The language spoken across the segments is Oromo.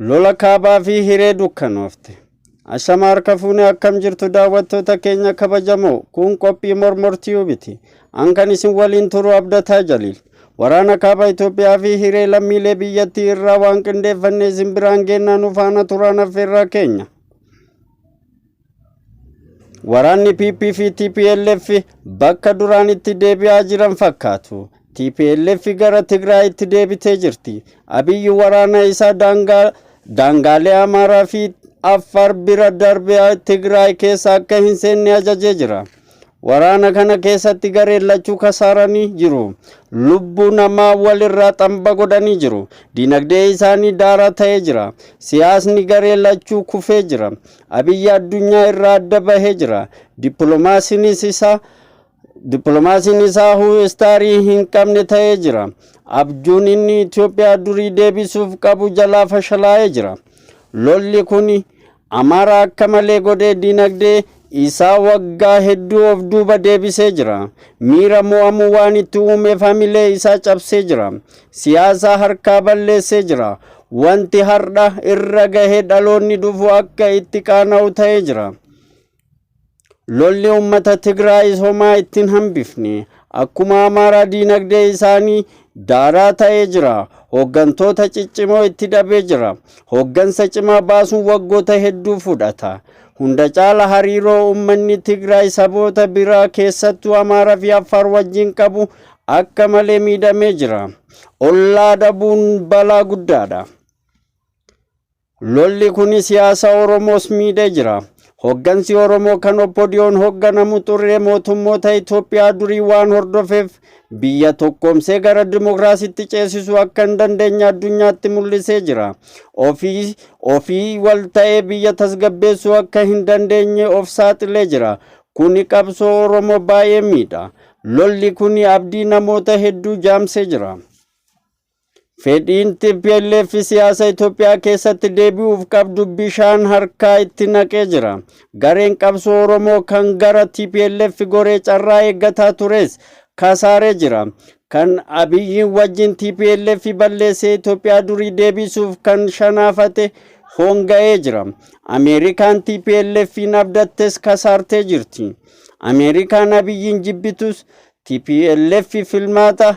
Lola kaabaa fi hiree dukkanoofte. Ashama harka fuune, akkam jirtu daawwattoota keenya kabajamoo? Kun qophii Mormortiyuu biti. An kan isin waliin turu Abdataa Jaliil. Waraana kaaba Itoophiyaa fi hiree lammiilee biyyattii irraa waan qindeeffanne isin biraan geennaa, nu faana turaan affeerraa keenya. Waraanni PP fi TPLF bakka duraan itti deebi'aa jiran fakkaatu. TPLF gara Tigraayitti deebitee jirti. Abiyyi waraana isaa daangaa daangaalee Amaaraa fi Affaar bira darbee Tigraay keessa akka hin seenne ajajee jira. Waraana kana keessatti gareen lachuu kasaaranii jiru. Lubbuu namaa walirraa xamba godhanii jiru. Dinagdee isaanii daaraa ta'ee jira. Siyaasni garee lachuu kufee jira. Abiyyi addunyaa irraa adda bahee jira. Dippiloomaasiin isaa istaarii hin qabne ta'ee jira. Abjuun inni Itoophiyaa durii deebisuuf qabu jalaa fashalaa'ee jira. Lolli kun Amaara akka malee godhee dinagdee isaa waggaa hedduu of duuba deebisee jira. Miira mo'amuu waan itti uumeef hamilee isaa cabsee jira. Siyaasa harkaa balleessee jira. Wanti har'a irra gahee dhaloonni dhufu akka itti qaana'u ta'ee jira. Lolli uummata Tigraay homaa ittiin hambifne. Akkuma Amaaraa diinagdee isaanii daaraa ta'ee jira. Hooggantoota ciccimoo itti dhabee jira. Hooggansa cimaa baasuun waggoota hedduu fudhata. Hunda caala hariiroo uummanni Tigraay saboota biraa, keessattuu Amaaraa fi Affaar wajjin qabu akka malee miidhamee jira. Ollaa dhabuun balaa guddaadha. Lolli kun siyaasa Oromoos miidhee jira. Hoggansi Oromoo kan OPDOn hogganamu xurree mootummoota Itoophiyaa durii waan hordofeef biyya tokkoomsee gara dimokiraasiitti ceesisuu akka hin dandeenye addunyaatti mul'isee jira. Ofii ofii wal ta'ee biyya tasgabbeessuu akka hin dandeenye of saaxilee jira. Kuni qabsoo Oromoo baay'ee miidha. Lolli kuni abdii namoota hedduu jaamsee jira. Fedhiin TPLF siyaasa Itoophiyaa keessatti deebi'uuf qabdu bishaan harkaa itti naqee jira. Gareen qabsoo Oromoo kan gara TPLF goree carraa eeggataa tures kasaaree jira. Kan Abiyyiin wajjin TPLF balleessee Itoophiyaa durii deebisuuf kan shanaafate honga'ee jira. Ameerikaan TPLFin abdattes kasaartee jirti. Ameerikaan Abiyyiin jibbitus TPLF filmaata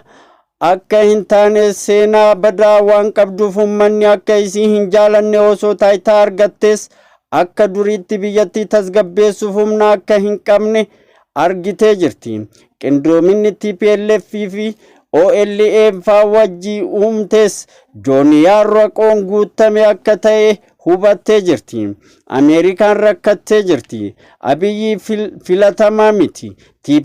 akka hin taane seenaa badaa waan qabduuf, uummanni akka isii hin jaalanne, osoo taayitaa argattes akka duriitti biyyattii tasgabbeessuuf humna akka hin qabne argitee jirti. Qindoominni TPLF fi OLA faa wajjii uumtes jooniyaa raqoon guutame akka ta'e hubattee jirti. Ameerikaan rakkattee jirti. Abiyyi filatamaa miti.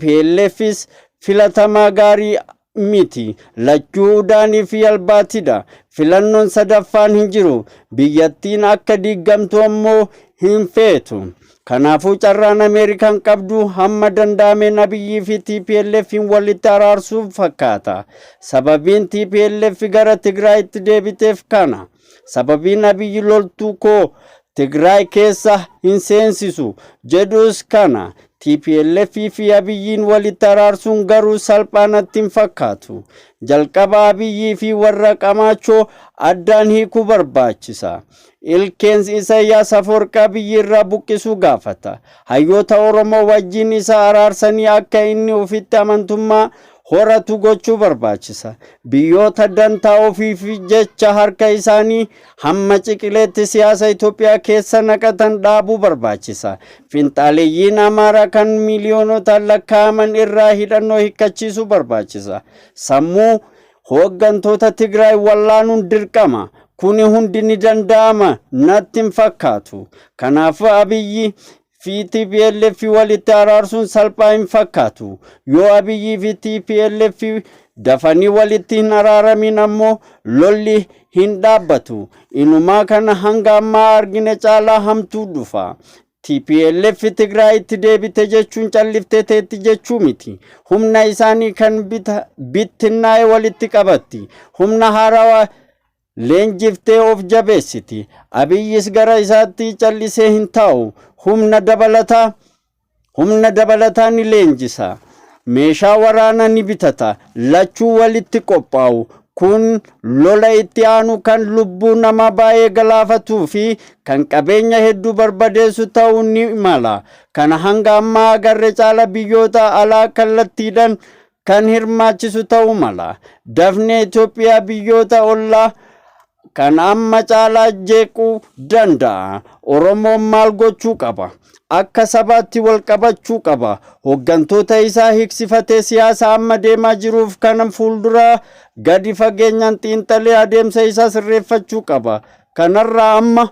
TPLFis filatamaa gaarii miti. Lachuu udaanii fi albaatidha. Filannoon sadaffaan hin jiru. Biyyattiin akka diigamtu ammoo hin feetu. Kanaafuu carraan Ameerikaan qabdu hamma danda'ameen Abiyyii fi TPLF walitti araarsuuf fakkaata. Sababiin TPLF gara Tigraayitti deebiteef kana. Sababiin Abiyyi loltuu koo Tigraay keessa hin seensisu jedhus kana. TPLF fi Abiyyiin walitti araarsuun garuu salphaa natti hin fakkaatu. Jalqaba Abiyyii fi warra Qamaachoo addaan hiikuu barbaachisa. Ilkeen Isaayyaas Afawarqii Abiyyi irraa buqqisuu gaafata. Hayyoota Oromoo wajjin isa araarsanii akka inni ofitti amantummaa horatu gochuu barbaachisa. Biyyoota dantaa ofiif jecha harka isaanii hamma ciqileetti siyaasa Itoophiyaa keessa naqatan dhaabuu barbaachisa. Finxaaleeyyiin Amaaraa kan miiliyoonotaan lakkaa'aman irraa hidhannoo hiikkachiisuu barbaachisa. Sammuu hooggantoota Tigraay wallaanuun dirqama. Kuni hundi ni danda'ama natti hin fakkaatu. Kanaafuu Abiyyi fi TPLF walitti araarsuun salphaa hin fakkaatu. Yoo Abiyyii fi TPLF dafanii walitti hin araaramin ammoo lolli hin dhaabbatu. Inumaa kana hanga ammaa argine caalaa hamtuu dhufa. TPLF Tigraayitti deebite jechuun calliftee teetti jechuu miti. Humna isaanii kan bittinnaa'e walitti qabatti. Humna haarawaa leenjiftee of jabeessiti. Abiyyis gara isaatti callisee hin taa'u. Humna dabalataa ni leenjisa. Meeshaa waraanaa ni bitata. Lachuu walitti qophaa'u. Kun lola itti aanu kan lubbuu nama baay'ee galaafatuu fi kan qabeenya hedduu barbadeessu ta'uu ni mala. Kana hanga ammaa agarre caala biyyoota alaa kallattiidhaan kan hirmaachisu ta'uu mala. Dafnee Itoophiyaa biyyoota ollaa kan amma caalaa jeequu danda'a. Oromoon maal gochuu qaba? Akka sabaatti wal qabachuu qaba. Hooggantoota isaa hiiksifatee siyaasa amma deemaa jiruuf kana fuuldura gadi fageenyaan xiinxalee adeemsa isaa sirreeffachuu qaba. Kanarraa amma